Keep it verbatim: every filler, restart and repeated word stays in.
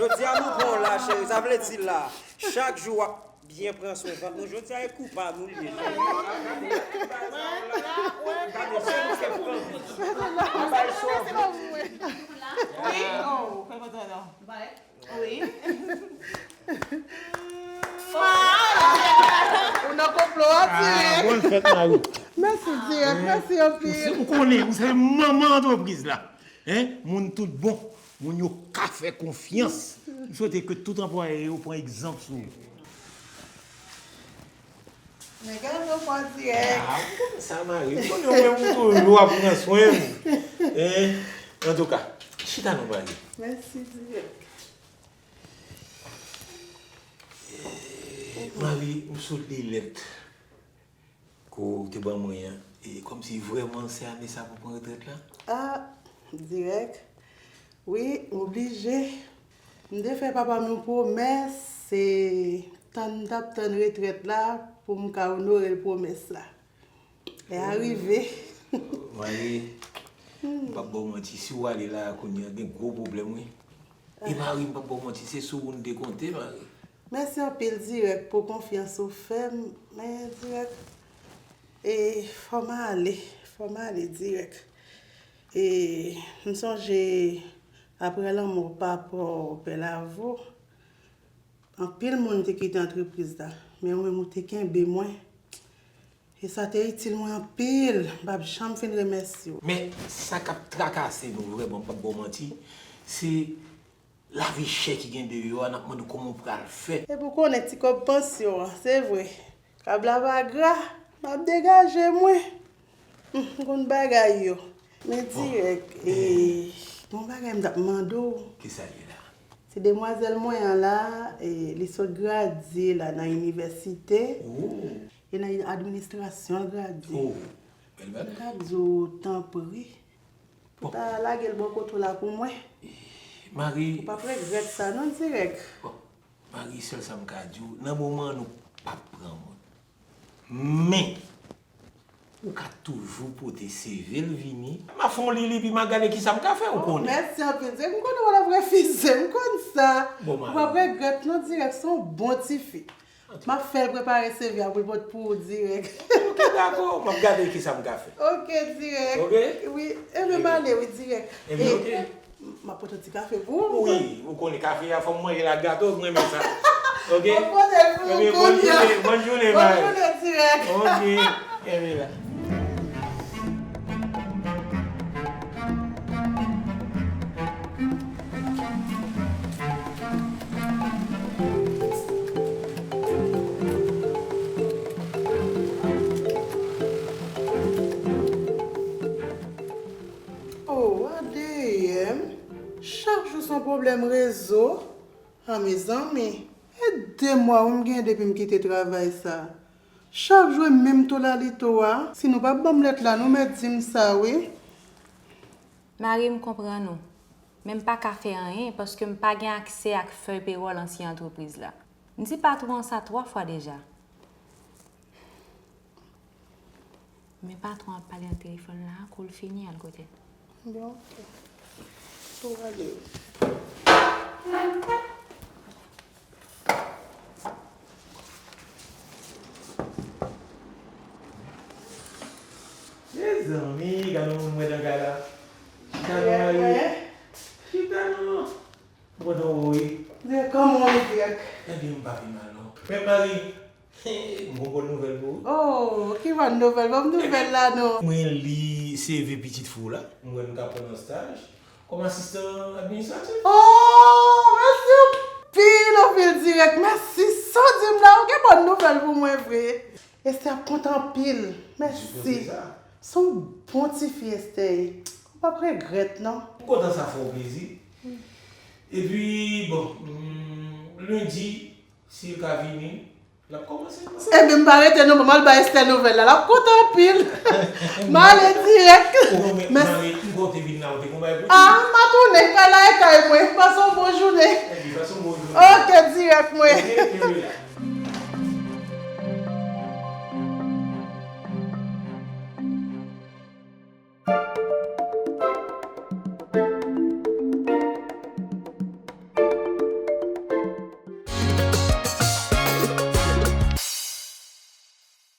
Jodi a nou pran w la, cheri. Sa vle di la, chak jou w ap byen pran swen vant nou. Jodi a e kou pa nou l ye, cheri. Gade, cheri, se pran. Li bay sòf. Wi, oh, fè kontan non. Wi. Ou nan konplo a, Dirèk. Bòn fèt, Mari. Mèsi, Dirèk. Mèsi anpil. Ou konnen, ou se manman antrepriz la. Hein? Moun tout bon. Moun yo ka fè konfyans. M swete ke tout anplwaye yo pran egzanp sou ou. Men gade yon fwa Dirèk. Ah, ou konn sa, Mari. Ou konnen ou menm ou toujou ap pran swen m. Hein? Antouka, chita nou pale. Mèsi, Dirèk. Eh, Mari, m sot li lèt ke w te ban mwen an. E kòmsi vrèman se ane sa pou pran retrèt la? Ah, Dirèk. Wi, m oblije. M te fè papa m yon pwomès, se tann m t ap tann retrèt la pou m ka onore l pwomès la. Lè a rive. Mari, m p ap ba w manti, si w ale la a kounye a, gen gwo pwoblèm, wi. E Mari, m p ap ba w manti, se sou ou n te konte, Mari. Mèsi anpil, Dirèk, pou konfyans ou fè m. Men, Dirèk, e, fò m ale. Fò m ale, Dirèk. E, m sonje, apre lanmò papa w, Pè Lavo, anpil moun te kite antrepriz la. Men ou menm, ou te kenbe mwen. E sa te itil mwen anpil. M p ap janm fin remèsye w. Men sa k ap trakase nou vrèman, m p ap ba w manti, se lavi chè ki gen deyò a, n ap mande w kòman w pral fè. Epi w konnen ti kòb pansyon an, se vre. Kab la pa gra, m ap degaje mwen. Hmm, m konn bagay yo. Men Dirèk, e, gen yon bagay m t ap mande w. Kisa l ye la? Se demwazèl mwen an la, e, li sot gradye la nan inivèsite. Oh. E nan administrasyon l gradye. Oh, bèl bagay. M ta di w, tanpri, pou ta lage l bò kote w la pou mwen. Mari. Ou p ap regrèt sa non, Dirèk. Bon, Mari, sèl sa m ka di w, nan moman an nou p ap pran moun. Men, ou ka toujou pote C V l vini. M a fè yon li li, epi m a gade kisa m ka fè, ou konnen. Mèsi anpil. Se m konnen w ap refize, m konn sa. Bon, Mari. Ou p ap regrèt non, Dirèk, se yon bon tifi. M ap fè l prepare C V a pou l pote pou ou, Dirèk. Ok, dakò. M ap gade kisa m ka fè. Ok, Dirèk. Ok? Wi, e men m ale, wi, Dirèk. Ebyen, ok. M ap pote yon ti kafe pou ou. Wi, ou konnen kafe a, fò m manje l ak gato, m renmen sa. Ok? M ap pote l pou ou kounye a. Ebyen, bòn jounen, bòn jounen, Mari. Bòn jounen, Dirèk. Ok, kenbe la. Oh, A D M, chak jou se yon pwoblèm rezo. Ah, mezanmi, e de mwa wi m gen depi m kite travay sa. Chak jou e menm tolalito a. Si nou pa ban m lèt la, nou mèt di m sa, wi. Mari, m konprann ou. Men m pa ka fè anyen paske m pa gen aksè ak fèy pewòl ansyen antrepriz la. M di patwon an sa twa fwa deja. Men patwon ap pale nan telefòn la, kou l fini, al kote l. Bon, ok. Tou ale. Mezanmi, gade yon moun mwen nan kay la. Chita non, Mari. Chita non. Mwen kontan wè w wi. Dirèk, kòman w ye, Dirèk? Ebyen, m pa pi mal non. Men Mari, m gon bòn nouvèl pou ou. Oh, ki bòn nouvèl? Ban m nouvèl la non. Mwen li C V pitit fi w la. M wè m ka pran nan staj kòm asistan administratif. Oh, mèsi anpil, anpil, Dirèk. Mèsi, sa w di m la, ou gen bòn nouvèl pou mwen vre. Esther ap kontan anpil. Mèsi. Se yon bon tifi, Esther ye. Ou p ap regrèt non. M kontan sa fè w plezi. Epi, bon, mm, lendi, si l ka vini, l ap kòmanse. Ebyen, m pa rete non, m al bay Esther nouvèl la. L ap kontan anpil. M ale dirèk. Mèsi. Mari, m konte vin la, ou te konn bagay pou li. Ah, m pa tounen, kay la e kay mwen. Pase yon bon jounen. Epi, pase yon bon jounen. Ok, dirèk mwen. Ok, kenbe la.